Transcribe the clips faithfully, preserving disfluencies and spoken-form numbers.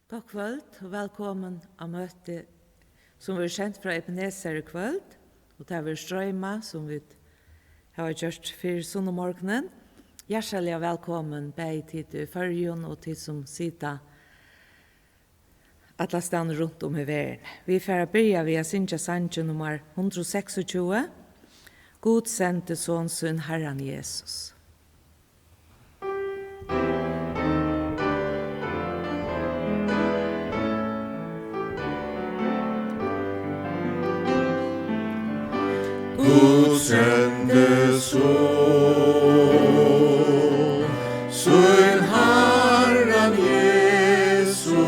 Gott kvøld og vælkomin á møti, sum verður sent frá Ebenezer í kvøld, og tað verður stroymað, sum vit hava gjørt fyrr sunnumorgunin. Hjartaliga vælkomin, bæði tit í Føroyum og tit, sum sita allastaðni runt um í verðini. Vit fara at byrja við at syngja sangin nummar hundrað og seksogtjúgu, Gud sendi Son sín, Harran Jesus. Gud sendi Son sín, Harran Jesus,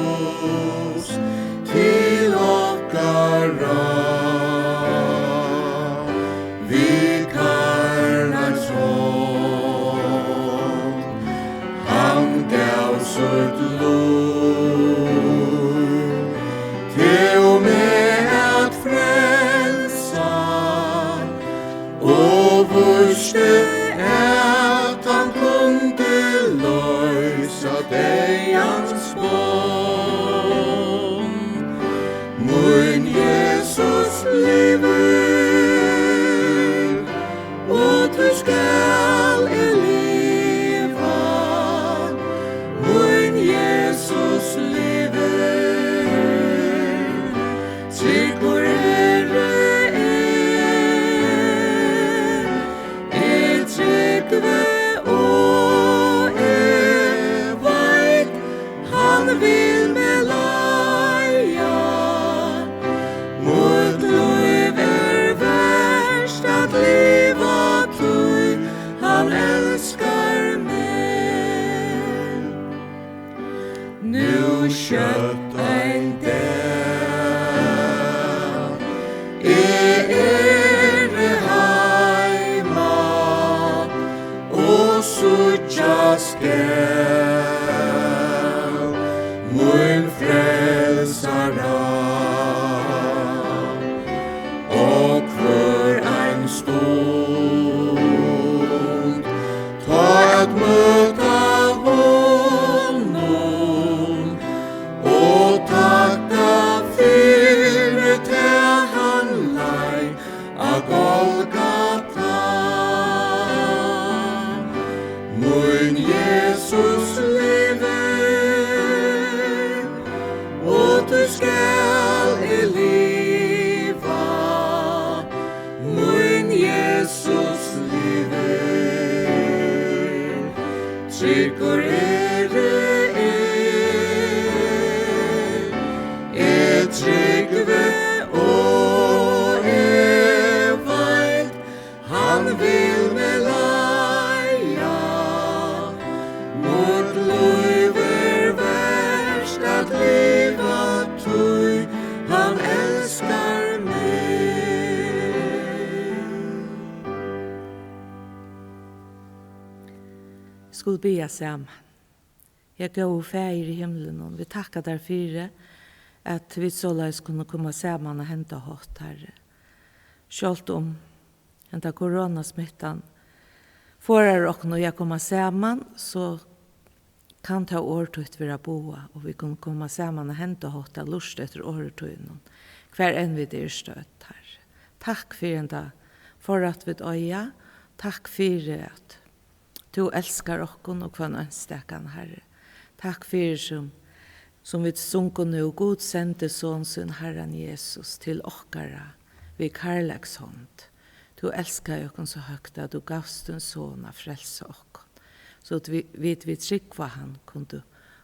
til okkara við kærleikshond. Hann gav sítt lív til meg at frelsa, og vísti, at hann kundi loysa deyðans bond. Mín Jesus livir, og tí skal eg liva. Mín Jesus livir, tryggur eri eg. Eg trúgvi og eg veit, hann vil meg leiða. Mítt lív er vert at liva, tí hann elskar meg. Nú skjótt ein dag eg eri heima og síggja skal mín frelsara. Og hvør ein stund tá at møta honum og takka fyri tað, hann leið á Golgata. Mín Jesus livir, og tí skal eg liva. Mín Jesus livir, tryggur eri eg. Eg trúgvi og eg veit, hann vil meg leiða. Mítt lív er vert at liva, tí hann elskar meg. Skulu biðja saman. Ja, góði Faðir í himlunum, vit takka tær fyri, at vit soleiðis kunnu koma saman á henda hátt, Harri. Sjálvt um henda koronasmittan forðar okkum í at koma saman, so kann tað orð títt vera boðað, og vit kunnu koma saman á henda hátt at lurta eftir orði tínum, hvar enn vit eru stødd, Harri. Takk fyri henda forrætt vit eiga. Takk fyri, at tú elskar okkum og hvønn einstakan, Harri. Takk fyri, sum, sum vit sungu nú, Gud sendi Son sín, Harran Jesus, til okkara við kærleikshond. Tú elskaði okkum so høgt, at tú gavst tín Son at frelsa okkum, so at vi-, vit við trúgv á hann kundu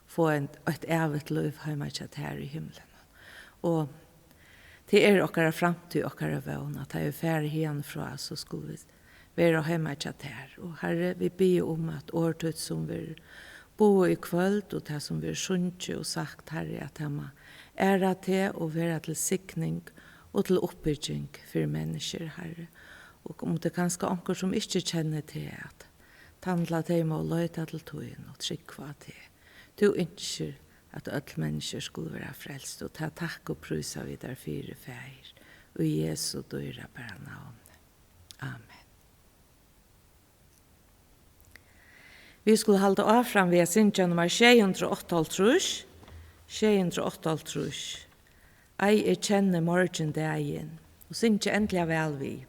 fáa ein, eitt ævigt lív heima hjá tær í himlunum. Og tað er okkara framtíð, okkara vón, at tá vit fara hiðani frá, so skulu vit vera heima hjá tær. Og Harri, vit biðja um, at orð títt, sum verður boðað í kvøld, og tað, sum verður sungið og sagt, Harri, at tað má æra teg og vera til signing og til uppbygging fyri menniskjur, Harri. Og um tað er kanska onkur, sum ikki kennir teg, at tað handlar tey má leita til tín og trúgva á teg. Tú ynskir, at øll menniskju skulu vera frelst, og tað takk og prísa vit tær fyri, Faðir, í Jesu dýrabara navni. Amen. Vit skulu halda áfram við at syngja nummar sjey hundrað og áttaoghálvtrýss, Sjey hundrað og áttaoghálvtrýss. Ei, eg kenni morgindagin, og syngi endiliga væl við.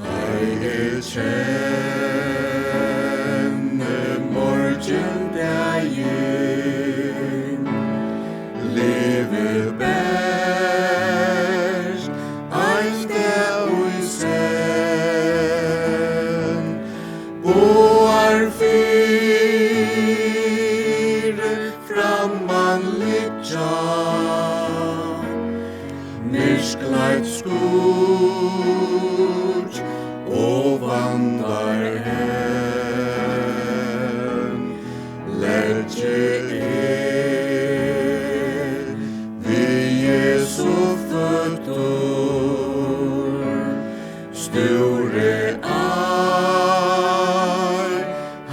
Ei, eg kenni morgindagin, livi bert ein dag í senn, boðar fyri framman liggja, myrkleitt skýggj og vandar hen. Leggi eg við Jesu føtur, stúri ei,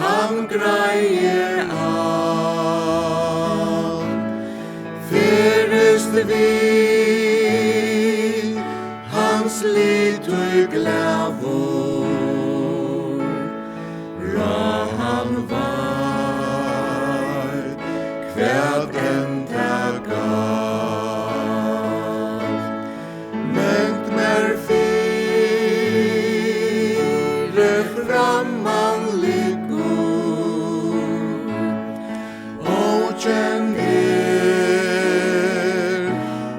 hann greiðir alt. Ferðist við hans lið tí glaður, ráð hann veit, hvat enn tað galt. Mangt mær fyri framman liggur, ókend er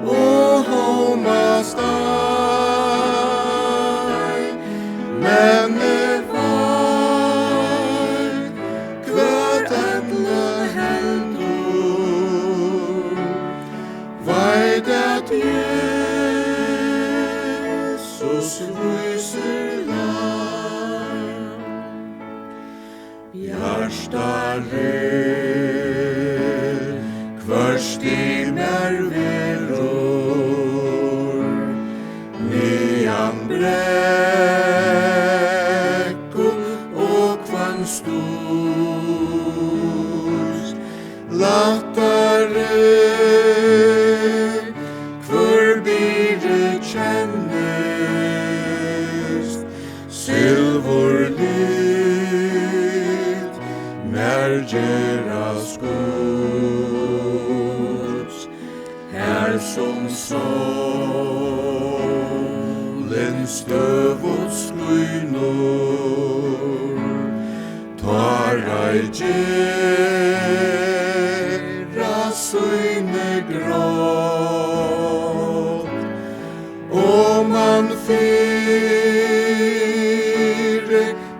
og hómast ei, men eg veit, hvat ella heldur, veit, at Jesus vísir leið. Bjartari hvørt stig mær verður, niðan brekku og hvønn stýrt. Lættari hvør byrði kennist, silvurligt mær gerast gott. Har sum sólin støðugt skínur, tá ei gera síni grátt, og man fyri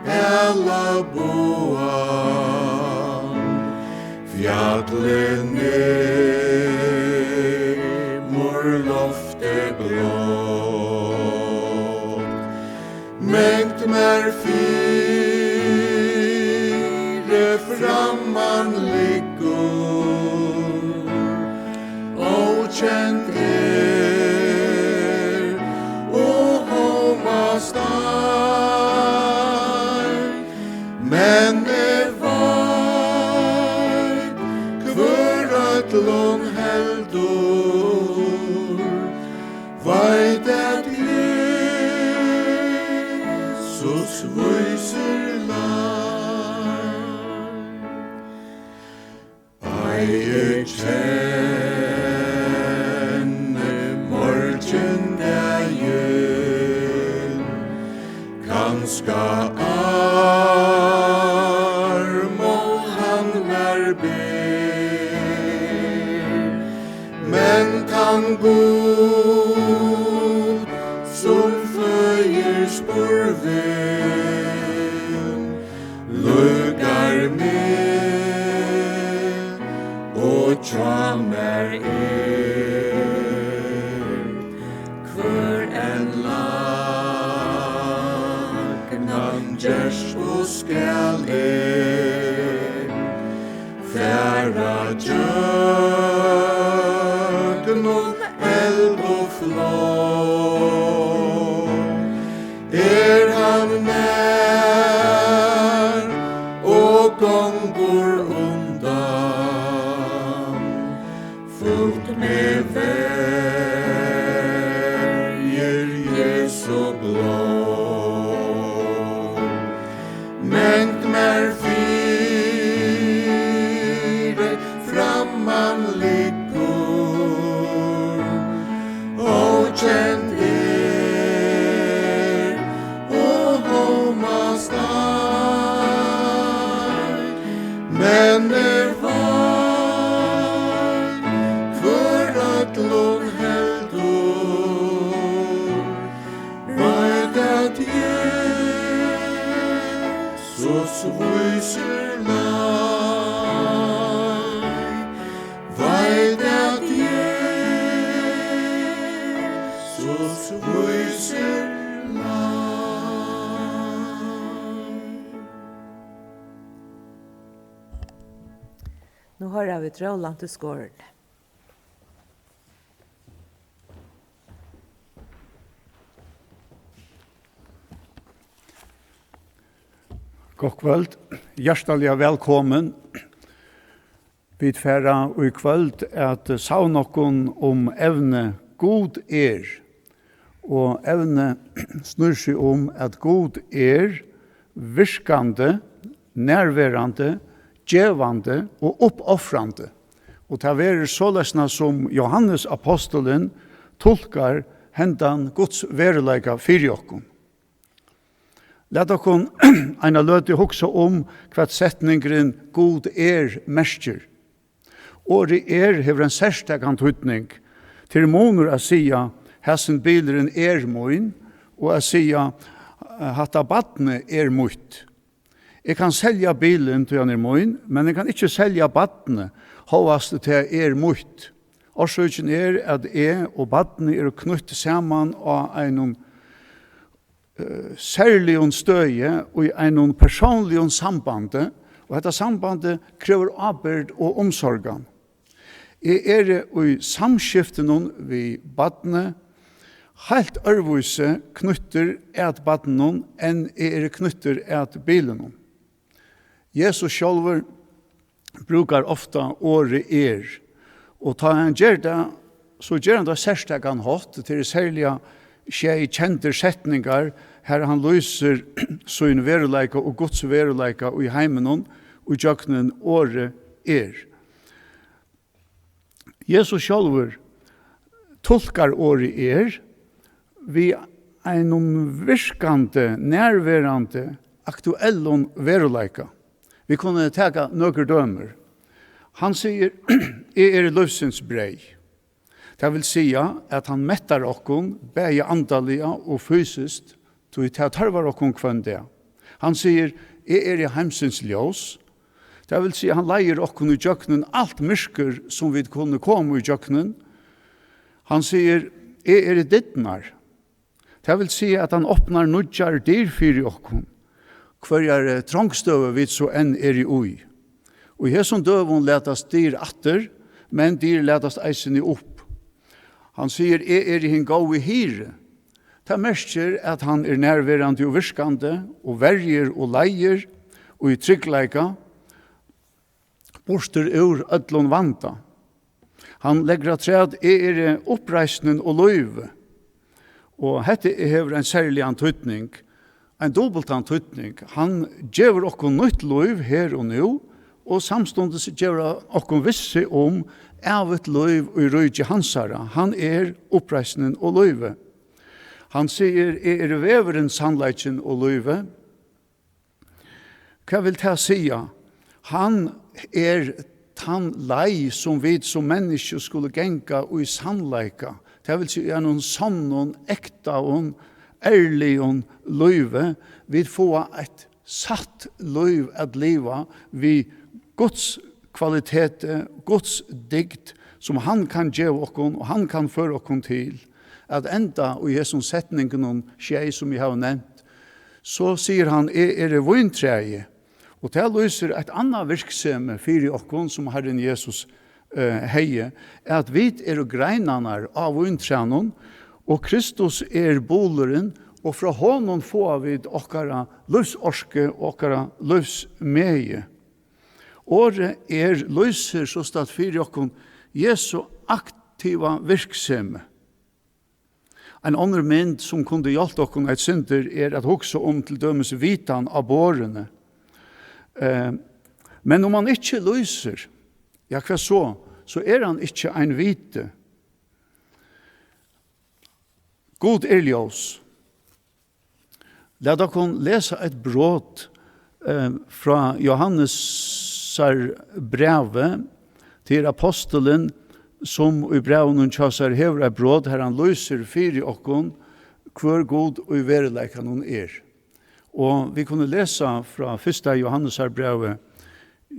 æla boðan fjallið nemur loftið blátt. Mangt mær fyri framman liggur, ókent er og hómast ei, men eg veit, hvør øllum heldur, veit, at Jesus vísir leið. Ei, eg kenni morgindagin, kanska armur hann mær ber, men tann Gud, sum føðir spurvin, líkar meg og hjá mær er. Hvør enn lagnan gerst og skal eg fara gjøgnum eld og flóð, er hann nær og gongur undan. Veit at Jesus vísir leið. Nú hoyra vit Rólant í Skoruni. Gott kvøld. Hjartaliga vælkomin. Vit fara í kvøld at savna okkum um evnið Gud er. Og evnið snýr seg um, at Gud er virkandi, nærverandi, gevandi og uppofrandi. Og tað verður soleiðisna, sum Jóhannes apostulin tulkar hendan Guds veruleika fyri okkum. Lat okkum eina løtu hugsa um, hvat setningurin Gud er merkir. Orðið er hevur ein serstakan týdning. Tað er munur at siga, "Hasin bilurin er mín," og at siga, "Hatta barnið er mítt." Eg kann selja bilin, tí hann er mín, men eg kann ikki selja barnið, hóast tað er mítt. Orsøkin er, at eg og barnið eru knýtt saman á einum, eh, serligum støði í einum persónligum sambandi, og hetta sambandið krevur ábyrgd og umsorgan. Eg eri í samskiftinum við barnið heilt øðrvísi knýttur at barninum, enn eg eri knýttur at bilinum. Jesus sjálvur brúkar ofta orðið er, og tá hann ger tað, so ger hann tað á serstakan hátt. Tað eru serliga sjey kendir setningar, har hann lýsir sín veruleika og Guds veruleika í heiminum, í gjøgnum orðið er. Jesus sjálvur tulkar orðið er við einum virkandi, nærverandi, aktuellum veruleika. Vit kunnu taka nøkur dømir. Hann sigur, "Eg eri lívsins breyð." Tað vil siga, at hann mettar okkum bæði andaliga og fysiskt, tí tað tørvar okkum hvønn dag. Hann sigur, "Eg eri heimsins ljós." Tað vil siga, hann leiðir okkum í gjøgnum alt myrkur, sum vit kunnu koma í gjøgnum. Hann sigur, "Eg eri dyrnar." Tað vil siga, at hann opnar nýggjar dyr fyri okkum, hvørjari trongstøðu vit so enn eru í. Og í hesum døgum latast dyr aftur, men dyr latast eisini upp. Hann sigur, "Eg eri hin góði hirði." Tað merkir, at hann er nærverandi og virkandi og verjir og leiðir í tryggleika, burtur úr øllum vanda. Hann leggur afturat, "Eg eri uppreisnin og lívið." Og hetta hevur ein serligan týdning, ein dupultan týdning. Hann gevur okkum nýtt lív her og nú, og samstundis gevur hann okkum vissu um ævigt lív í ríki hansara. Hann er uppreisnin og lívið. Hann sigur, "Eg eri vegurin, sannleikin og lívið." Hvat vil tað siga? Hann er tann leið, sum vit sum menniskju skulu ganga í sannleika. Tað vil siga, í einum sonnum, ektaum, ærligum lívi. Vit fáa eitt satt lív at liva við Guds kvaliteti, Guds dygd, sum hann kann geva okkum, og hann kann føra okkum til. At enda í hesum setningunum sjey, sum eg havi nevnt, so sigur hann, "Eg eri víntræið." Og tað lýsir eitt annað virksemi fyri okkum, sum Harrin Jesus, eh, hevði, at vit eru greinarnar á víntrænum, og Kristus er bulurin, og frá honum fáa vit okkara lívsorku og okkara lívsmegi. Orðið er lýsir sostatt fyri okkum Jesu aktiva virksemi. Ein onnur mynd, sum kundi hjálpt okkum eitt sindur, er at hugsa um til dømis vitan á borðinum. Eh, men um hann ikki lýsir, ja, hvat so? So er hann ikki ein viti. Gud er ljós. Lat okkum lesa eitt brot, eh, frá Jóhannesar brævi. Tað er apostulin, sum í brævinum hjá sær hevur eitt brot, har hann lýsir fyri okkum, hvør Gud í veruleikanum er. Og vit kunnu lesa frá fyrsta Jóhannesarbrævi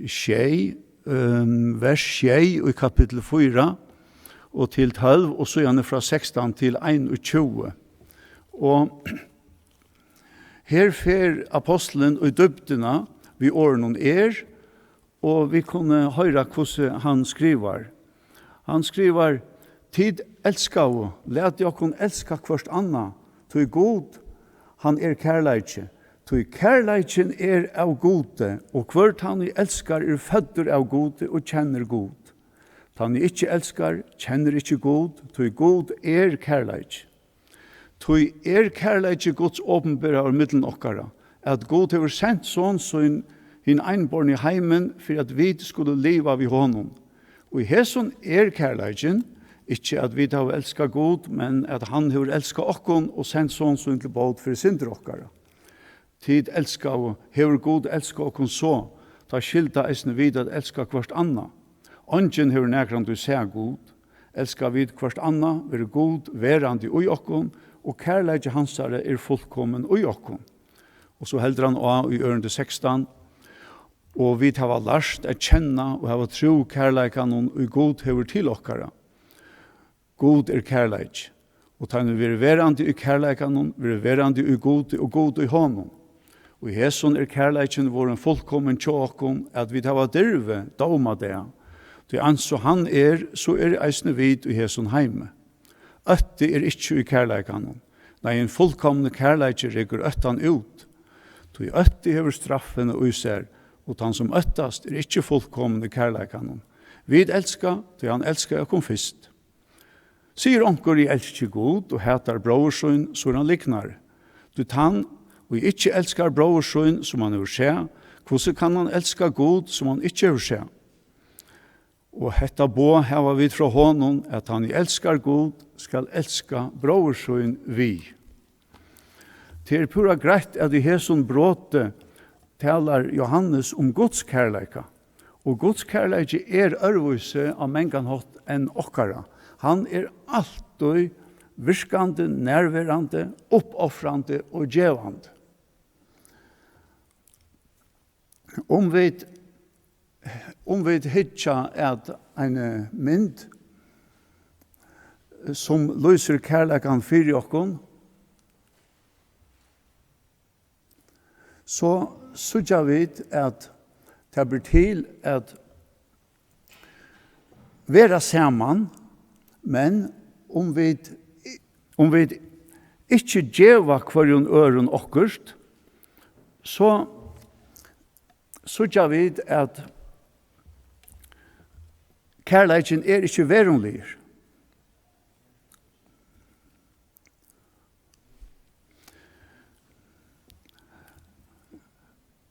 sjey, ehm, vers sjey í kapittul fýra og til tólv, og síðani frá sekstan til einogtjúgu. Og her fer apostlurin í dýpdina við orðunum er, og vit kunnu hoyra, hvussu hann skrivar. Hann skrivar: "Tit elskaðu, latið okkum elska hvørt annað, tí Gud, hann er kærleiki. Tí kærleikin er av Gudi, og hvør tann ið elskar, er føddur av Gudi og kennir Gud. Tann ið ikki elskar, kennir ikki Gud, tí Gud er kærleiki." Tí er kærleiki Guds opinberaður millum okkara, at Gud hevur sent Son sín hin einborni í heimin, fyri at vit skulu liva við honum. Og í hesum er kærleikin, ikki at vit hava elskað Gud, men at hann hevur elskað okkum og sent Son sín til bót fyri syndir okkara. Tit elskaðu, hevur Gud elskað okkum so, tá skylda eisini vit at elska hvørt annað. Eingin hevur nakrantíð sæð Gud. Elska vit hvørt annað, verður Gud verandi í okkum, og kærleiki hansara er fullkomin í okkum. Og so heldur hann á í ørindi sekstan: "Og vit hava lært at kenna og hava trú kærleikanum, ið Gud hevur til okkara. Gud er kærleiki, og tá ið verður verandi í kærleikanum, verður verandi í Gudi og Gud í honum. Og í hesum er kærleikin vorðin fullkomin hjá okkum, at vit hava dirvi dómadag. Tí eins og hann er, so eru eisini vit í hesum heimi. Ótti er ikki í kærleikanum, nei, hin fullkomni kærleiki rekur óttan út. Tí ótti hevur straffina í sær, og tann sum óttast er ikki fullkomin í kærleikanum. Vit elska, tí hann elskaði okkum fyrst. Sigur onkur: 'Eg elski Gud og hatar bróður sín,' so er hann lygnari. Tí tann, ið ikki elskar bróður sín, sum hann hevur sæð, hvussu kann hann elska Gud, sum hann ikki hevur sæð? Og hetta boð hava vit frá honum, at tann, ið elskar Gud, skal elska bróður sín við." Tað er púra greitt, at í hesum broti talar Jóhannes um Guds kærleika. Og Guds kærleiki er øðrvísi á mangan hátt enn okkara. Hann er altíð virkandi, nærverandi, uppofrandi og gevandi. Um vit, um vit hyggja at eini mynd, sum lýsir kærleikan fyri okkum, so síggja vit, at tað ber til at vera saman, men um vit, um vit ikki geva hvørjum øðrum okkurt, so síggja vit, at kærleikin er ikki veruligur.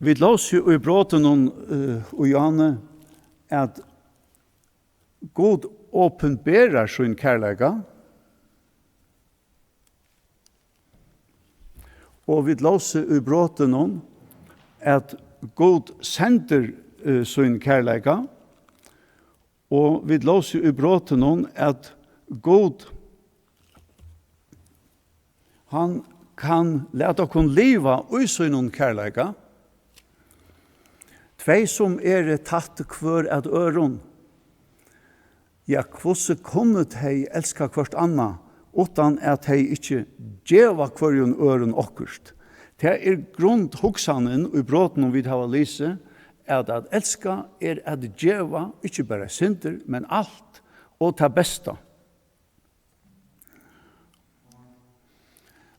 Vit lósu í brotinum, eh, í Johanne, at Gud opinberar sín kærleika, og vit lósu í brotinum, at Gud sendir, eh, sín kærleika, og vit lósu í brotinum, at Gud, hann kann lata okkum liva í sínum kærleika. Tvey sum eru tætt hvør at øðrum, ja, hvussu kunnu tey elska hvørt annað, uttan at tey ikki geva hvørjum øðrum okkurt? Tað er grundhugsanin í brotinum, vit hava lisið, at at elska er at geva, ikki bara syndir, men alt og tað besta.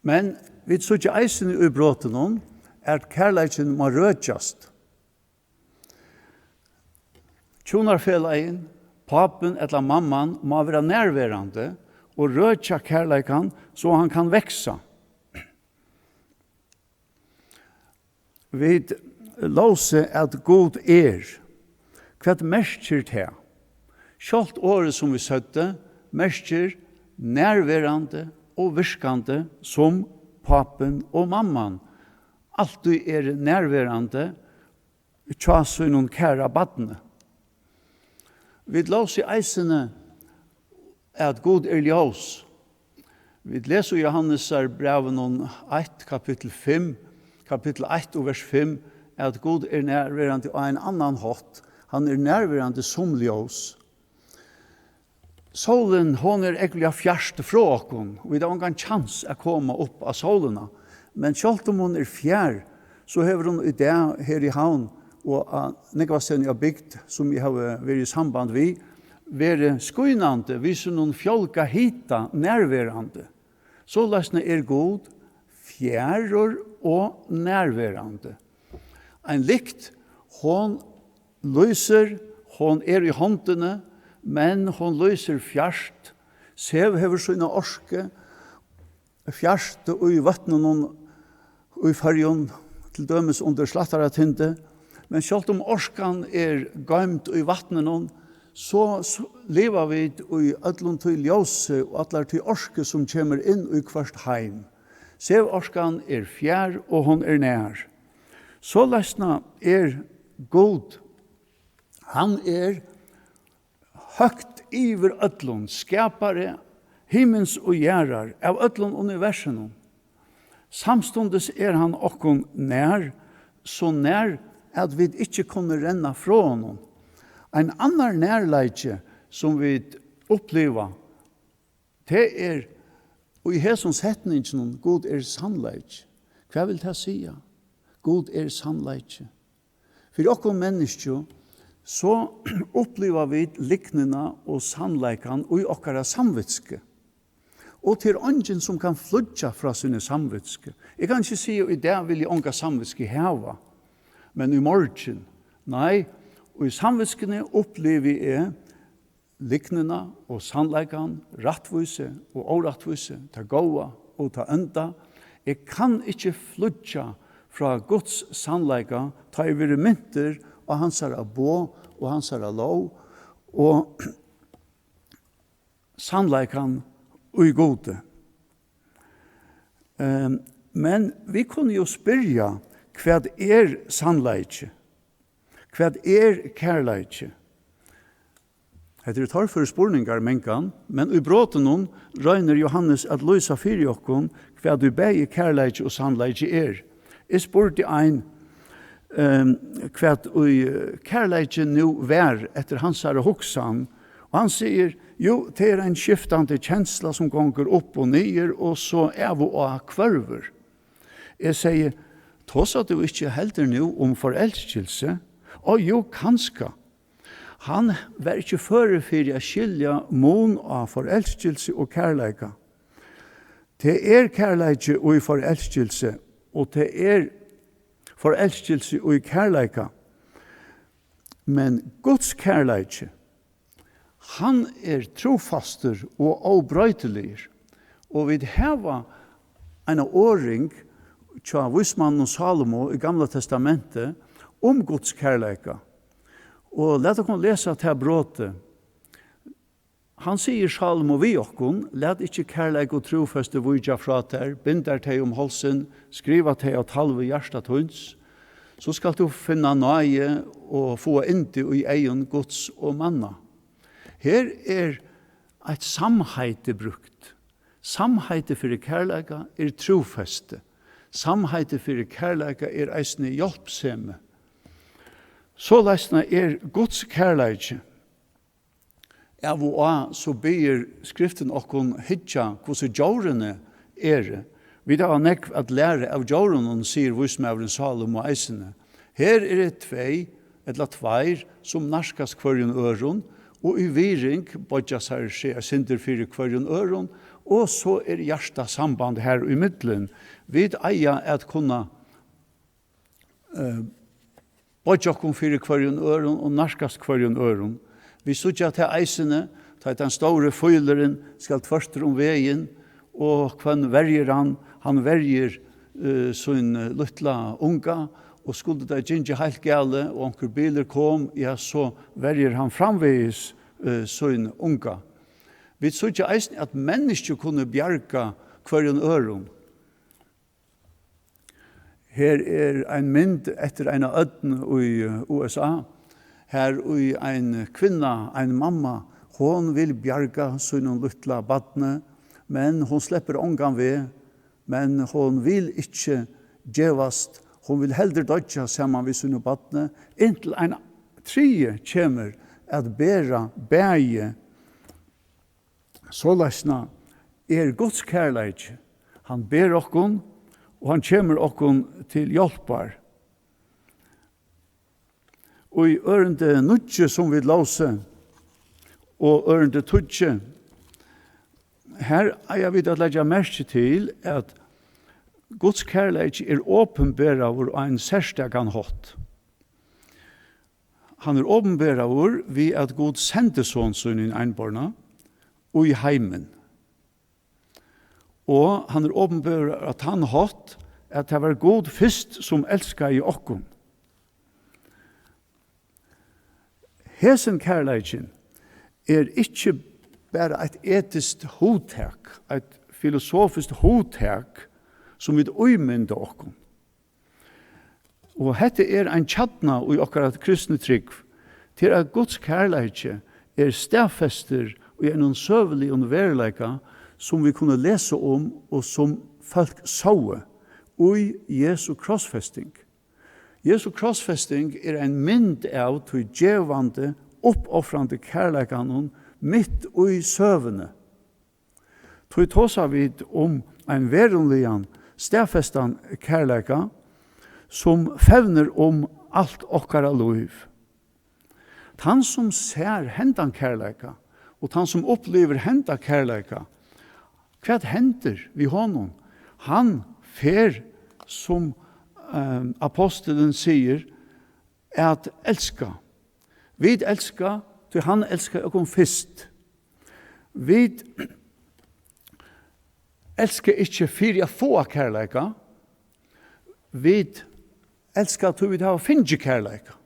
Men vit síggja eisini í brotinum, at kærleikin má røkjast. Hjúnarfelagin, pápin ella mamman má vera nærverandi og røkja kærleikan, so hann kann vaksa. Vit lósu, at Gud er. Hvat merkir tað? Sjálvt orðið, sum vit søgdu, merkir nærverandi og virkandi, sum pápin og mamman altíð eru nærverandi hjá sínum kæra barni. Vit lósu eisini, at Gud er ljós. Vit lesa í Jóhannesar brævinum eitt, kapittul fimm, kapittul eitt og vers fimm, at Gud er nærverandi á ein annan hátt. Hann er nærverandi sum ljós. Sólin, hon er ógvuliga fjart frá okkum, og vit hava ongan kjans at koma upp á sólina. Men sjálvt um hon er fjær, so hevur hon í dag her í Havn og á nógvastaðni á bygd, sum eg havi verið í samband við, verið skínandi við sínum fjálga hita nærverandi. Soleiðisna er Gud fjarur og nærverandi. Ein lykt, hon lýsir, hon er í hondini, men hon lýsir fjart. Sev hevur sína orku, fjart í vøtnunum í Føroyum, til dømis undir Slættaratindi. Men sjálvt um orkan er goymd í vatninum, so, so liva vit í øllum tí ljósi og allar tí orku, sum kemur inn í hvørt heim. Sevorkan er fjær, og hon er nær. Soleiðisna er Gud. Hann er høgt yvir øllum, skapari himins og jarðar, av øllum universinum. Samstundis er hann okkum nær, so nær, at vit ikki kunnu renna frá honum. Ein annar nærleiki, sum vit uppliva, tað er í hesum setninginum: Gud er sannleiki. Hvat vil tað siga? Gud er sannleiki. Fyri okkum menniskju, so uppliva vit lygnina og sannleikan í okkara samvitsku. Og tað er eingin, sum kann flýggja frá síni samvitsku. Eg kann ikki siga: "Í dag vil eg onga samvitsku hava, men í morgin." Nei, í samvitskuni upplivi eg lygnina og sannleikan, rættvísi og órættvísi, tað góða og tað ónda. Eg kann ikki flýggja frá Guds sannleika, tá eg verði mintur á hansara boð og hansara lóg og sannleikan í Gudi. Ehm, men vit kunnu jú spyrja: Hvat er sannleiki? Hvat er kærleiki? Hetta eru torførir spurningar, mangan, men í brotunum roynir Jóhannes at lýsa fyri okkum, hvat ið bæði kærleiki og sannleiki er. Eg spurdi ein, ehm, hvat ið kærleiki nú var eftir hansara hugsan, og hann sigur: "Jú, tað er ein skiftandi kensla, sum gongur upp og niður, og so av og á hvørvur." Eg segði: "Tosar tú ikki heldur nú um forelskilsi?" "Ó, jú, kanska." Hann var ikki førur fyri at skilja mun á forelskilsi og kærleika. Tað er kærleiki í forelskilsi, og tað er forelskilsi í kærleika. Men Guds kærleiki, hann er trúfastur og óbroytiligur, og vit hava eina orðing hjá vísmanninum Sálomo í Gamla Testamenti um Guds kærleika. Og lat okkum lesa tað brotið. Hann sigur, Sálomo, við okkum: "Lat ikki kærleika og trúfesti víkja frá tær, bind tær tey um hálsin, skriva tey á talvu hjarta tíns, so skalt tú finna náði og fáa yndi í eygum Guds og manna." Her er eitt samheiti brúkt. Samheiti fyri kærleika er trúfesti. Samheiti fyri kærleika er eisini hjálpsemi. Soleiðisna er Guds kærleiki. Av og á so biður Skriftin okkum hyggja, hvussu djórini eru. Vit hava nógv at læra av djórunum, sigur vísmaðurin Sálomo eisini. Her eru tvey ella tveir, sum nærkast hvørjum øðrum, og í virðing boyggja sær seg eitt sindur fyri hvørjum øðrum, og so er hjartasamband har í millum. Vit eiga at kunna, eh, boyggja okkum fyri hvørjum øðrum og nærkast hvørjum øðrum. Vit síggja tað eisini, tá ið tann stóri fílurin skal tvørtur um vegin, og hvønn verjir hann? Hann verjir, eh, sín, eh, lítla unga, og skuldi tað gingið heilt galið, og onkur bilur kom, ja, so verjir hann framvegis, eh, sín unga. Vit síggja eisini, at menniskju kunnu bjarga hvørjum øðrum. Her er ein mynd eftir eina ódn í U S A, har í ein kvinna, ein mamma, hon vil bjarga sínum lítla barni, men hon sleppur ongan veg, men hon vil ikki gevast. Hon vil heldur doyggja saman við sínum barni, inntil ein triði kemur at bera bæði. Soleiðisna er Guds kærleiki. Hann ber okkum, og hann kemur okkum til hjálpar. Og í ørindi níggju, sum vit lósu, og ørindi tíggju, her eiga vit at leggja merki til, at Guds kærleiki er opinberaður á ein serstakan hátt. Hann er opinberaður við, at Gud sendi Son sín hin einborna í heimin. Og hann er opinberaður á tann hátt, at tað var Gud fyrst, sum elskaði okkum. Hesin kærleikin er ikki bara eitt etiskt hugtak, eitt filosofiskt hugtak, sum vit ímynda okkum. Og hetta er ein kjarna í okkara kristnu trúgv, til at Guds kærleiki er staðfestur í einum søguligum veruleika, sum vit kunnu lesa um og sum fólk sóu í Jesu krossfesting. Jesu krossfesting er ein mynd av tí gevandi, uppofrandi kærleikanum mitt í søguni. Tí tosa vit um ein veruligan, staðfestan kærleika, sum fevnir um alt okkara lív. Tann, sum sær hendan kærleika, og tann, sum upplivir henda kærleika, hvat hendir við honum? Hann fer, sum, ehm, apostulin sigur, at elska. Vit elska, tí hann elskaði okkum fyrst. Vit elska ikki fyri at fáa kærleika. Vit elska, tí vit hava fingið kærleika.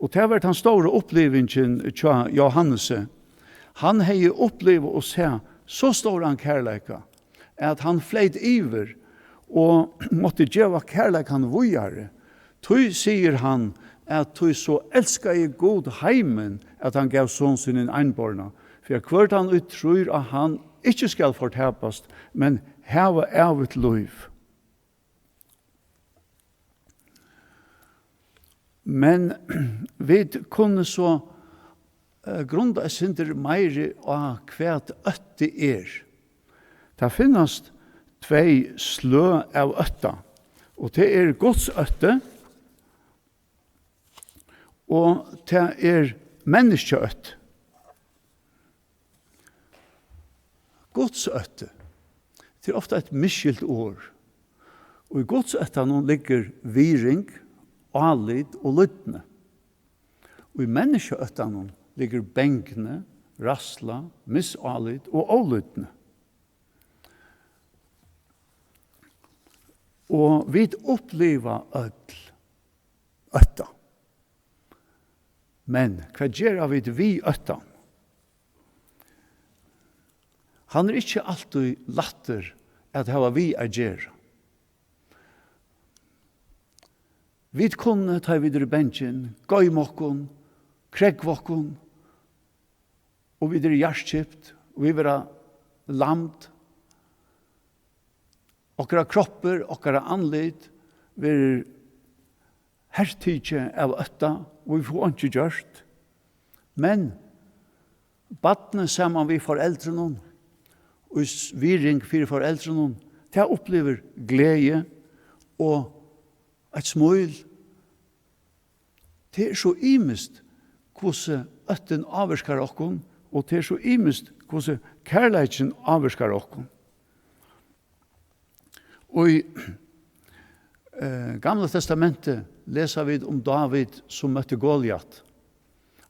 Og tað var tann stóra upplivingin hjá Johannesi. Hann hevði upplivað og sæð so stóran kærleika, at hann fleyt yvir og mátti geva kærleikan víðari. Tí sigur hann, at tí so elskaði Gud heimin, at hann gav Son sín hin einborna, fyri at hvør tann, ið trýr á hann, ikki skal fortapast, men hava ævigt lív. Men vit kunnu so, eh, grunda eitt sindur meiri á, hvat ótti er. Tað finnast tvey sløg av ótta, og tað er Guds ótti, og tað er menniskjaótti. Guds ótti, tað er ofta eitt misskilt orð. Og í Guds óttanum liggur virðing, álit og lýdni. Og í menniskjaóttanum liggur bangni, ræðsla, misálit og ólýdni. Og vit uppliva øll ótta. Men hvat gera vit við óttan? Hann er ikki altíð lættur at hava við at gera. Vit kunnu, tá ið vit eru bangin, goyma okkum, krógva okkum, og vit eru hjartkipt, og vit verða lamd. Okkara kroppur, okkara andlit verður hertikið av ótta, og vit fáa einki gjørt. Men barnið saman við foreldrunum, og í s-, virðing fyri foreldrunum, tað upplivir gleði og eitt smíl. Tað er so ymiskt, hvussu óttin ávirkar okkum, og tað er so ymiskt, hvussu kærleikin ávirkar okkum. Og í, eh, Gamla Testamenti lesa vit um Dávid, sum møtti Goliat.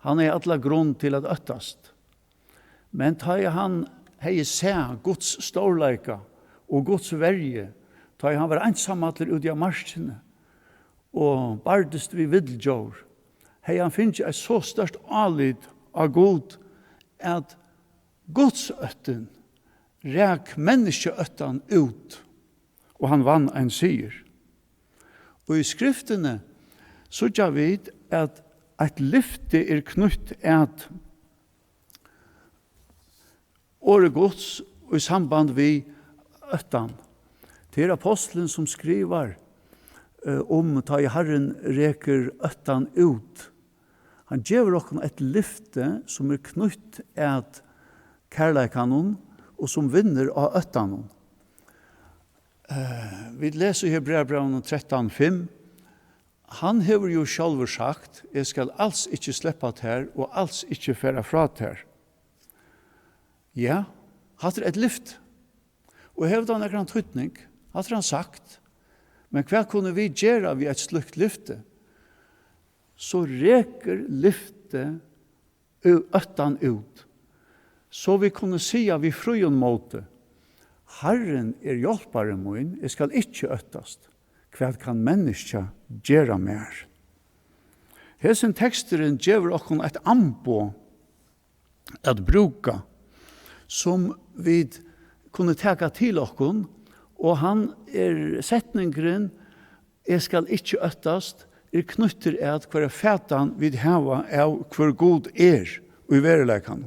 Hann hevði alla grund til at óttast. Men tá ið hann hevði sæð Guds stórleika og Guds verju, tá ið hann var einsamallur úti á markini og bardist við vildardjór, hevði hann fingið eitt so stórt álit á Gud, at Guds óttin rak menniskjaóttan út, og hann vann ein sigur. Og í Skriftini síggja vit, at eitt lyfti er knýtt at orði Guds í samband við óttan. Tað er apostlurin, sum skrivar, eh, um tá ið Harrin rekur óttan út. Hann gevur okkum eitt lyfti, sum er knýtt at kærleikanum og sum vinnur á óttanum. Eh, vit lesa í Hebreabrævinum trettan fimm: "Hann hevur jú sjálvur sagt: 'Eg skal als ikki sleppa tær og als ikki fara frá tær.'" Ja, hatta er eitt lyfti. Og hevur tað nakran týdning? Hatta er hann sagt. Men hvat kunnu vit gera við eitt slíkt lyfti? So rekur lyftið ú-, óttan út, so vit kunnu siga við fríum móti: "Harrin er hjálpari mín, eg skal ikki óttast. Hvat kann menniskja gera mær?" Hesin teksturin gevur okkum eitt amboð at brúka, sum vit kunnu taka til okkum, og hann er setningurin: "Eg skal ikki óttast", er knýttur at hvørja fatan vit hava av, hvør Gud er í veruleikanum.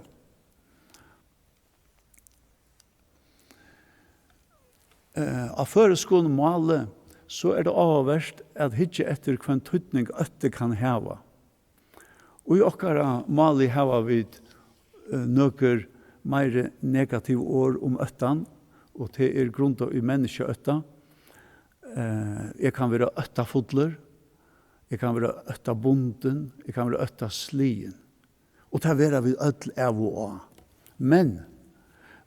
Eh, á føroyskum máli, so er tað áhugavert at hyggja eftir, hvønn týdning ótti kann hava. Í okkara máli hava vit, eh, nøkur meiri negativ orð um óttan, og tað er grundað í menniskjaótta. Eh, eg kann vera óttafullur, eg kann vera óttabundin, eg kann vera óttasligin. Og tað vera vit øll av og á. Men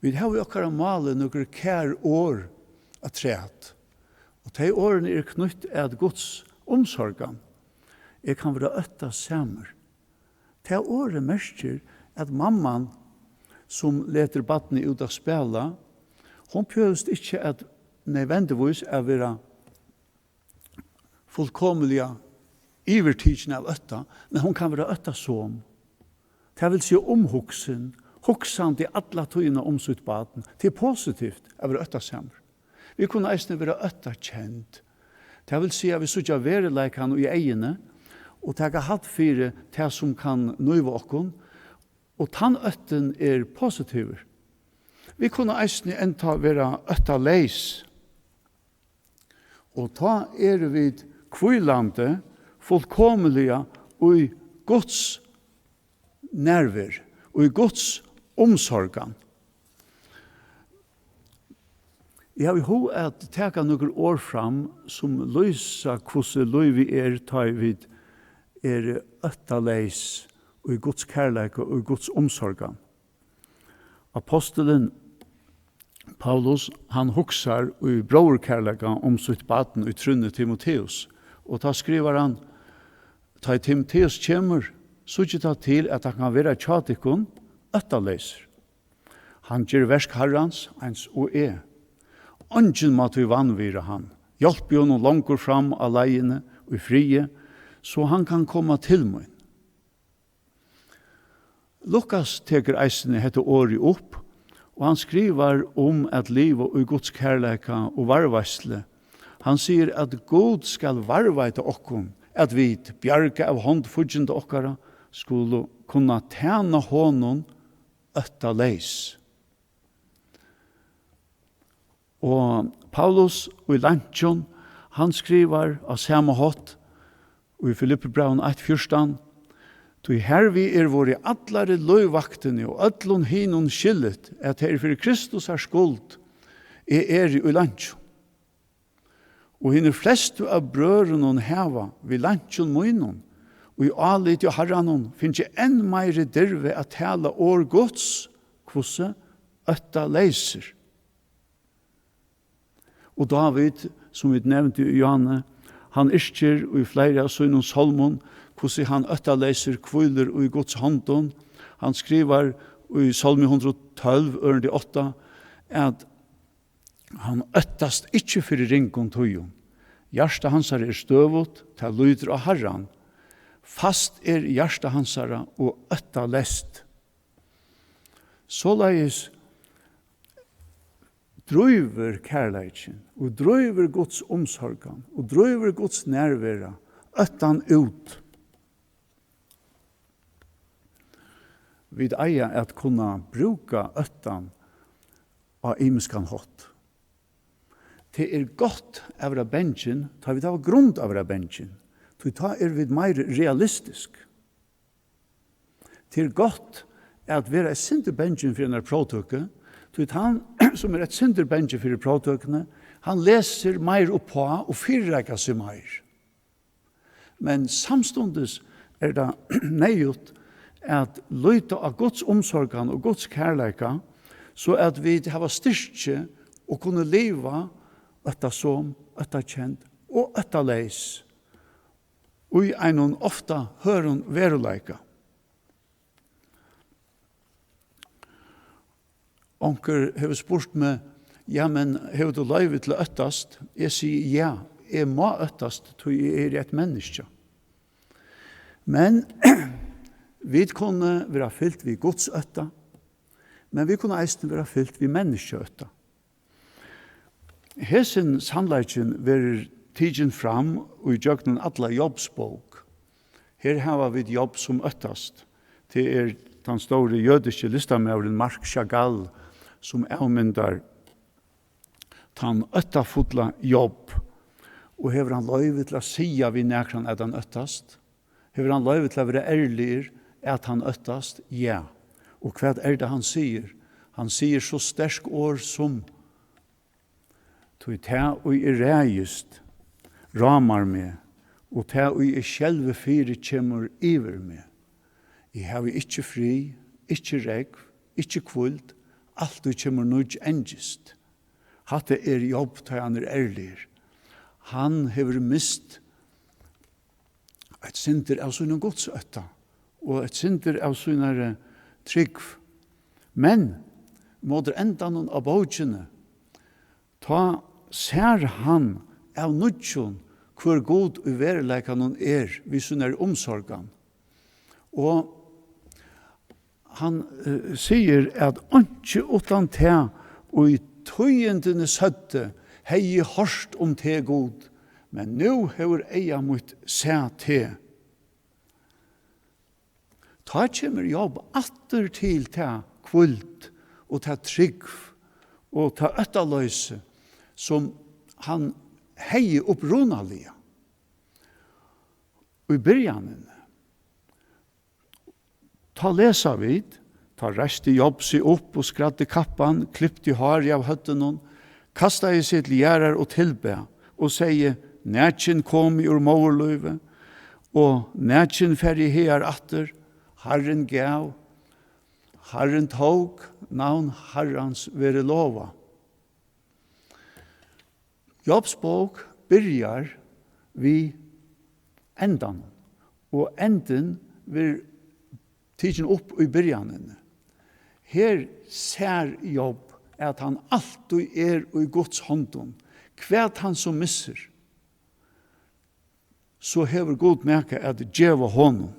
vit hava í okkara máli nøkur kær orð afturat. Og tey orðini eru knýtt at Guds umsorgan. Eg kann vera óttasamur. Tað orðið merkir, at mamman, sum letur barnið út at spæla, hon behøvist ikki at nødvendigvis at vera fullkomiliga yvirtikin av ótta, men hon kann vera óttasom. Tað vil siga umhugsin, hugsandi alla tíðina um sítt barn. Tað er positivt at vera óttasamur. Vit kunnu eisini vera óttakend. Tað vil siga, at vit síggja veruleikan í eyguni og taka hædd fyri tað, sum kann níva okkum, og tann óttin er positivur. Vit kunnu eisini enntá vera óttaleys. Og tá eru vit hvílandi fullkomiliga í Guds nærveru, í Guds umsorgan. Eg havi hug at taka nøkur orð fram, sum lýsa, hvussu lívið er, tá ið vit eru óttaleys í Guds kærleika og í Guds umsorgan. Ápostulin Paulus, hann hugsar í bróðurkærleika um sítt barn í trúnni, Timoteus, og tá skrivar hann: "Tá ið Timoteus kemur, síggið tá til, at hann kann vera hjá tykkum óttaleysur. Hann ger verk Harrans, eins og eg. Eingin má tí vanvirða hann. Hjálpið honum longur fram á leiðini í friði, so hann kann koma til mín." Lukas tekur eisini hetta orðið upp, og hann skrivar um at liva í Guds kærleika og varðveitslu. Hann sigur, at Gud skal varðveita okkum, at vit, bjargað av hond fígginda okkara, skulu kunna tæna honum óttaleys. Og Paulus í Leinkjum, hann skrivar á sama hátt í Filippibrævinum eitt fjúrtan: "Tí hervið er vorðið allari lívvaktini og øllum hinum skiligt, at tað er fyri Kristusar skuld, eg eri í leinkjum. Og hinir flestu av brøðrunum hava við leinkjum mínum og í áliti á Harranum fingið enn meiri dirvi at tala orð Guds, hvussu óttaleysir." Og Dávid, sum vit nevndu í áðni, hann yrkir í fleiri av sínum sálmum, hvussu hann óttaleysur hvílir í Guds hondum. Hann skrivar í Sálmi hundrað og tólv, ørindi átta, at hann óttast ikki fyri ringum tíðum. Hjarta hansara er støðugt, tað lítur á Harran. Fast er hjarta hansara og óttaleyst. Soleiðis drívur kærleikin og drívur Guds umsorgan og drívur Guds nærvera óttan út. Vit eiga at kunna brúka óttan á ymiskan hátt. Tað er gott at vera bangin, tá vit hava grund at vera bangin, tí tá eru vit meir realistisk. Tað er gott at vera eitt sindur bangin fyri einari próvtøku, tí tann, sum er eitt sindur bangin fyri próvtøkuni, hann lesur meir uppá og fyrireikar seg meir. Men samstundis er tað neyðugt at líta á Guds umsorgan og Guds kærleika, so at vit hava styrki og kunnu liva óttasom, óttakend og óttaleys í einum ofta hørðum veruleika. Onkur hevur spurt meg: "Ja, men hevur tú loyvi til at óttast?" Eg sigi: "Ja, eg má óttast, tí eg eri eitt menniskja." Men vit kunnu vera fylt við Guds ótta, men vit kunnu eisini vera fylt við menniskjaótta. Hesin sannleikin verður tikin fram í gjøgnum alla Jobs bók. Her hava vit Job sum óttast. Tað er tann stóri jødiski listamaðurin Marc Chagall, sum avmyndar tann óttafulla Job. Og hevur hann loyvi til at siga við nakran, at hann óttast? Hevur hann loyvi til at vera ærligur, at hann óttast? Ja. Og hvat er tað, hann sigur? Hann sigur so sterk orð sum: "Tí tað, ið eg ræðist, rámar meg, og tað, ið eg skelvi fyri, kemur yvir meg. Eg havi ikki frið, ikki rógv, ikki hvíld, altíð kemur nýggj angist." Hatta er Job, tá hann er ærligur. Hann hevur mist eitt sindur av sínum gudsótta og eitt sindur av sínari trúgv. Men móti endanum á bókini, tá sær hann av nýggjum, hvør Gud í veruleikanum er, við sínari umsorgan. Og hann, eh, sigur, at einki uttan tað, ið tíðindini søgdu, hevði eg hoyrt um teg, Gud, men nú hevur eyga mítt sæð teg. Tá kemur Job aftur til ta hvíld og ta trúgv og ta óttaloysi, sum hann hevði upprunaliga í byrjanini. Tá lesa vit: "Tá reisti Job seg upp og skræddi kappan, klipti hárið av høvdinum, kastaði seg til jarðar og tilbað og segði: Nakin kom eg úr móðurlívi, og nakin fari eg hagar aftur. Harrin gav, Harrin tók, navn Harrans verið lovað." Jobs bók byrjar við endanum, og endin verður tikin upp í byrjanini. Her sær Job, at hann altíð er í Guds hondum. Hvat hann so missir, so hevur Gud nakað at geva honum.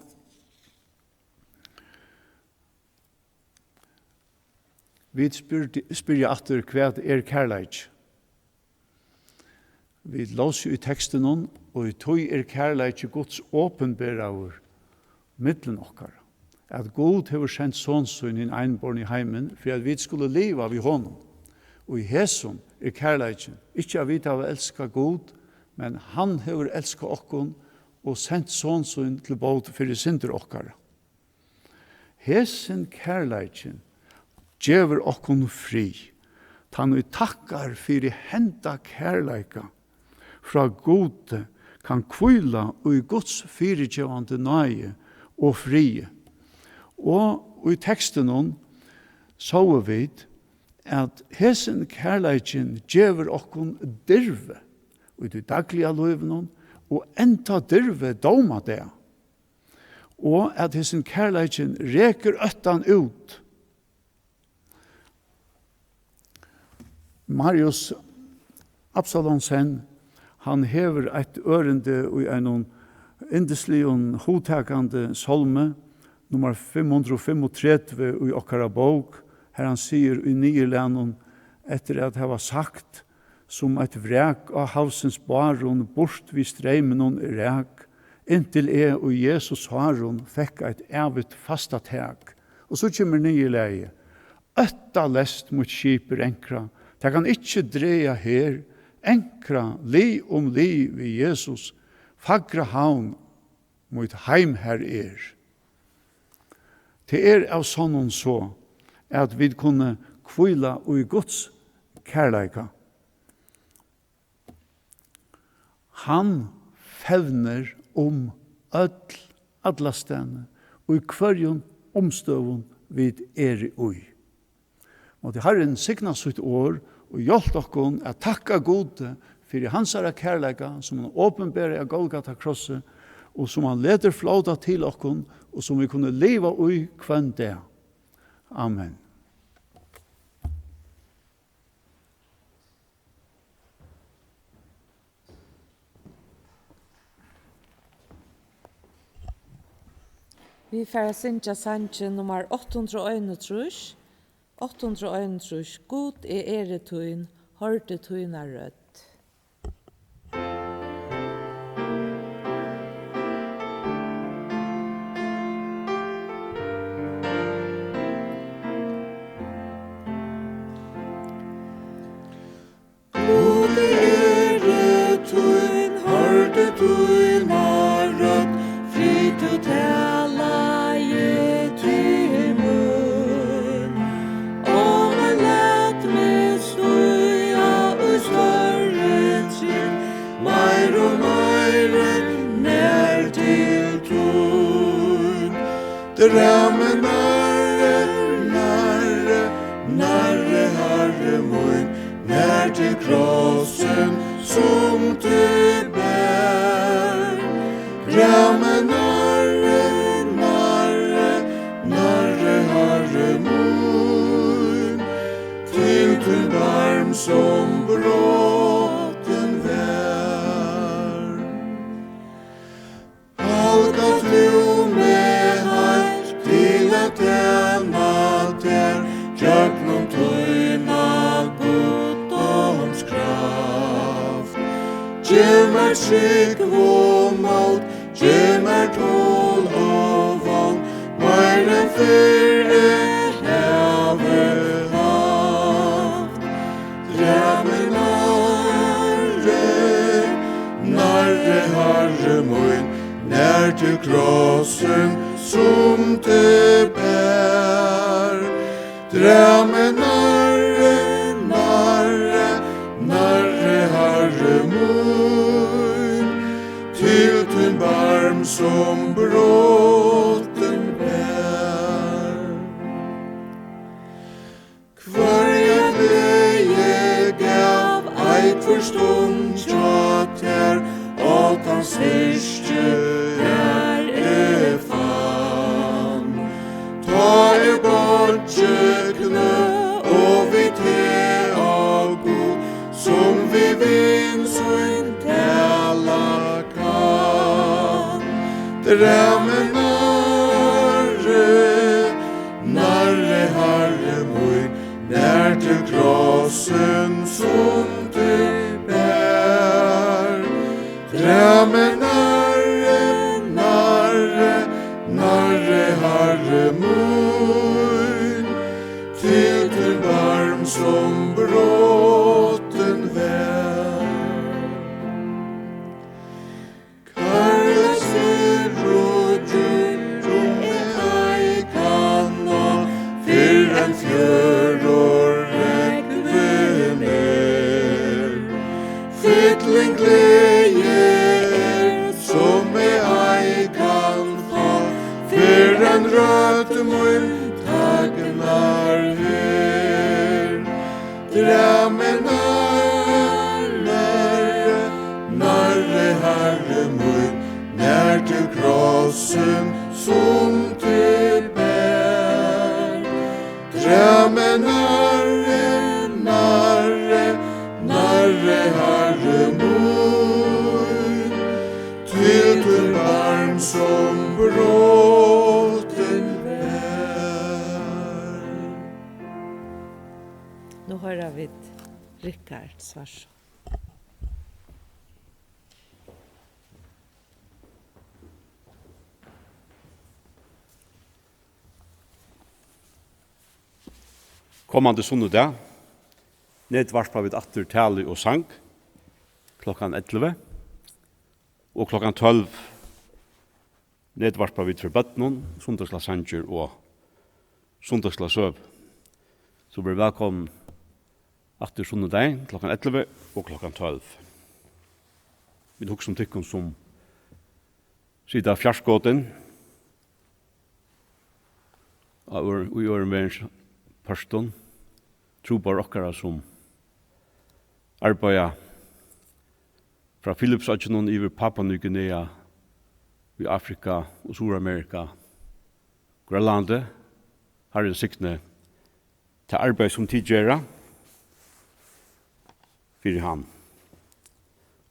Vit spyrja, spyrja aftur: Hvat er kærleiki? Vit lósu í tekstinum: "Og í tí er kærleiki Guds opinberaður millum okkara, at Gud hevur sent Son sín hin einborna í heimin, fyri at vit skulu liva við honum. Og í hesum er kærleikin, ikki at vit hava elskað Gud, men hann hevur elskað okkum og sent Son sín til bót fyri syndir okkara." Hesin kærleikin gevur okkum frið. Tann, ið takkar fyri henda kærleika frá Gudi, kann hvíla í Guds fyrigevandi náði og friði. Og í tekstinum sóu vit, at hesin kærleikin gevur okkum dirvi í tí dagliga lívinum og enntá dirvi dómadag. Og at hesin kærleikin rekur óttan út. Marius Absalonsen, hann hevur eitt ørindi í einum yndisligum, hugtakandi sálmi, nummar fimm hundrað og fimmogtretivu í okkara bók, har hann sigur í niðurlagnum, eftir at hava sagt: "Sum eitt vrak á havsins bárum, burt við streyminum eg rak, inntil eg í Jesu sárum fekk eitt ævigt fastatak." Og so kemur niðurlagið: "Óttaleyst mítt skip er ankrað, tað kann ikki draga her, Ankra lið um lið við Jesus, fagra havn, mítt heim har er. Tað er av sonnum so, at vit kunnu hvíla í Guds kærleika. Hann fevnir um øll, allastaðni, í hvørjum umstøðum vit eru í. Mátti Harrin signa sítt orð og hjálpa okkum at takka Gudi fyri hansara kærleika, sum hann opinberaði á Golgata krossi, og sum hann letur flóta til okkum, og sum vit kunnu liva í hvønn dag. Amen. Vit fara at syngja sangin nummar átta hundrað og einogtrýss. Átta hundrað og einogtrýss, Gud, eg eri tín, hoyrdi tína rødd. Gud, eg eri tín, hoyrdi tína rødd, frið tú talaði til mín. Og lat meg stíga í størri trygd, meir og meir nær til tín. Drag meg nærri, nærri, nærri, Harri mín, nær til krossin, sum tú ber. Drag meg nærri, nærri, nærri, Harri mín, til tín barm, sum brotin var. Halga tú meg heilt til at tæna tær gjøgnum tína guddómskraft. Gev mær trúgv og mót, gev mær tol og vón, meir enn fyrr eg havi havt. Drag meg nærri, nærri, Harri mín, nær til krossin, sum tú ber. Drag meg nærri, nærri, nærri, Harri mín, til tín barm, sum brotin var. Hvørja gleði gav ei hvør stund hjá tær, á tann styrki, har eg fann. Tá eg boyggi knø og við teg, á Gud, sum við vin sín tala kann. Drag meg nærri, nærri, Harri mín, nær til krossin, sum tú ber. Drag meg nærri, nærri, nærri, Harri mín, til tín barm, sum brotin var. Kærleiks dýru djúp, sum eg ei kann ná, fyrr enn fjørur rógvin er. Fylling gleði er, sum eg ei kann fá, fyrr enn rødd mín tagnar her. Drag meg nærri, nærri, Harri mín, nær til krossin, sum tú ber. Drag meg nærri, nærri, nærri, Harri mín, til tín barm, sum brotin var. Nú hoyra vit Rikard Svarsson. Komandi sunnudag netvarpa vit aftur talu og sang. klokkan ellivu, og klokkan tólv netvarpa vit fyri børnum, sunnudagsskúlasangir og sunnudagsskúlasøgu. So verið vælkomin aftur sunnudagin klokkan ellivu og klokkan tólv. Vit hugsa um tykkum, sum sita fjarskotin á ør-, í øðrum verðins pørtum, trúboðar okkara, sum arbeiða frá Filipsoyggjunum yvir Papua Nýguinea, í Afrika og Suðuramerika, Grønlandi. Harrin signi tað arbeiði, sum tit gera fyri hann.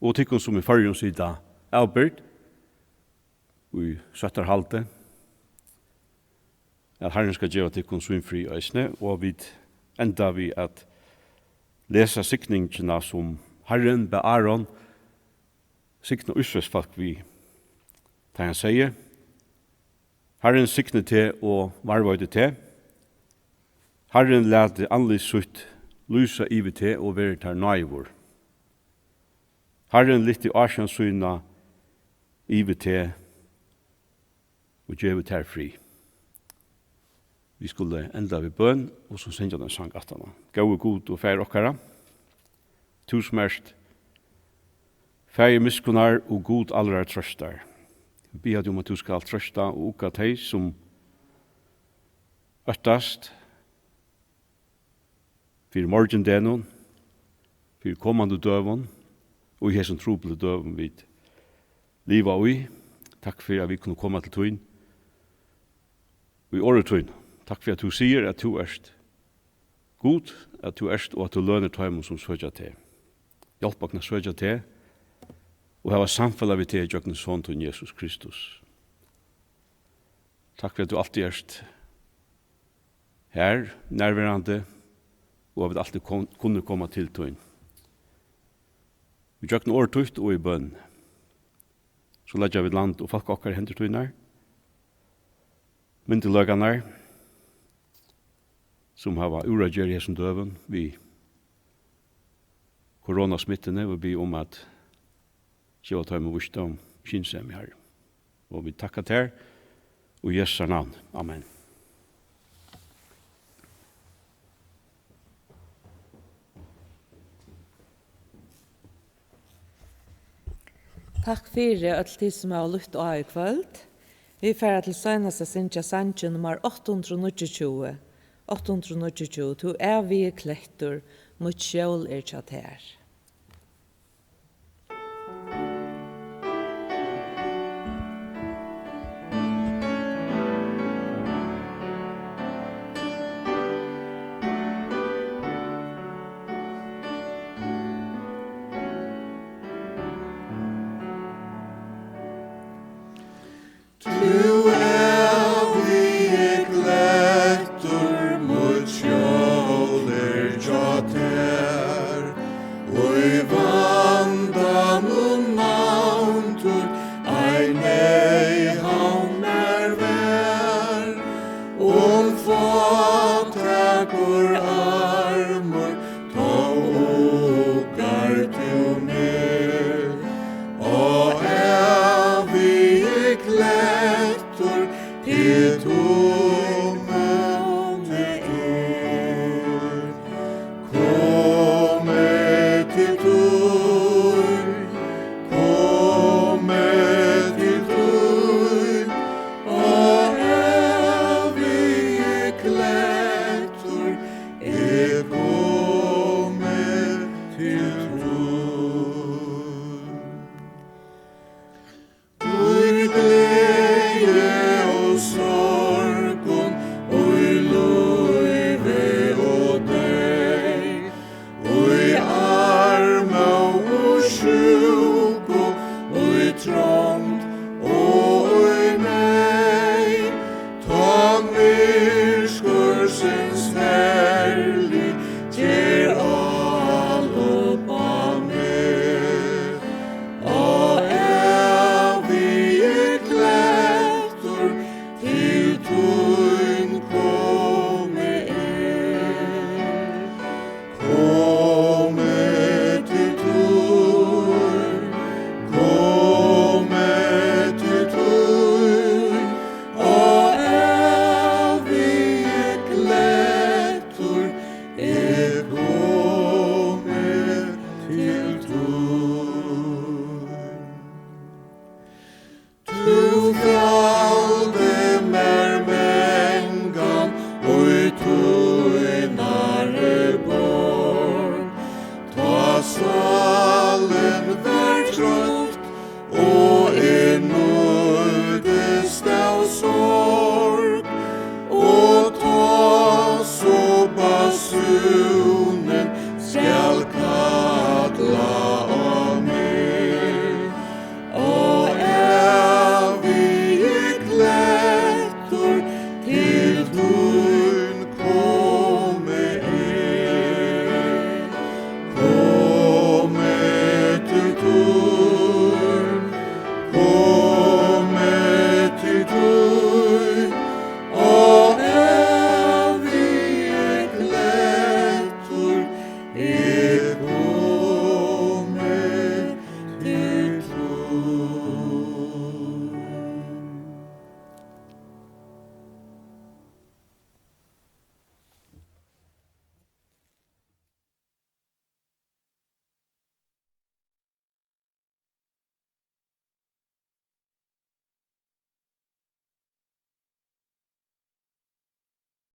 Og tykkum, sum í Føroyum sita avbyrgd í sóttarhaldi, at Harrin skal geva tykkum sín frið eisini, og vit enda við at lesa signingina, sum Harrin bað Áron signa Ísraelsfólk við, tá hann segði: Harrin signi teg og varðveiti teg. Harrin lati andlit sítt lýsa yvir teg og veri tær náðigur. Harrin lyfti ásjón sína yvir teg og gevi tær frið. Vit skulu enda við bøn, og so syngja ein sang aftaná. Góði Gud og Faðir okkara, tú sum ert Faðir miskunnar og Gud allrar trøstar, vit biðja teg um, at tú skalt trøsta og ugga tey, sum óttast fyri morgindegnum, fyri komandi døgum og í hesum truplu døgum, vit liva í. Takk fyri, at vit kunnu koma til tín í orði tínum. Takk fyri, at tú sigur, at tú ert Gud, at tú ert, og at tú lønir teimum, sum søkja teg. Hjálp okkum at søkja teg og hava samfelag við teg gjøgnum Son tín, Jesus Kristus. Takk fyri, at tú altíð ert her, nærverandi, og at vit altíð kon-, kunnu koma til tín. Ígjøgnum orð títt og í bøn. So leggja vit land og fólk okkara í hendur tínar. Myndugleikarnar, sum hava úr at gera í hesum døgum við koronasmittuni, og biðja um at geva teimum vísdóm, skynsemi, Harri. Og vit takka tær í Jesu navni. Amen. Takk fyri, øll tit, sum hava lyft á í kvøld. Vit fara til seinast at syngja sangin nummar átta hundrað og níggjuogtjúgu. Átta hundrað og níggjuogtjúgu: Tú ævigi klettur, mítt skjól er hjá tær. Tú ævigi klettur, mítt skjól er hjá tær, og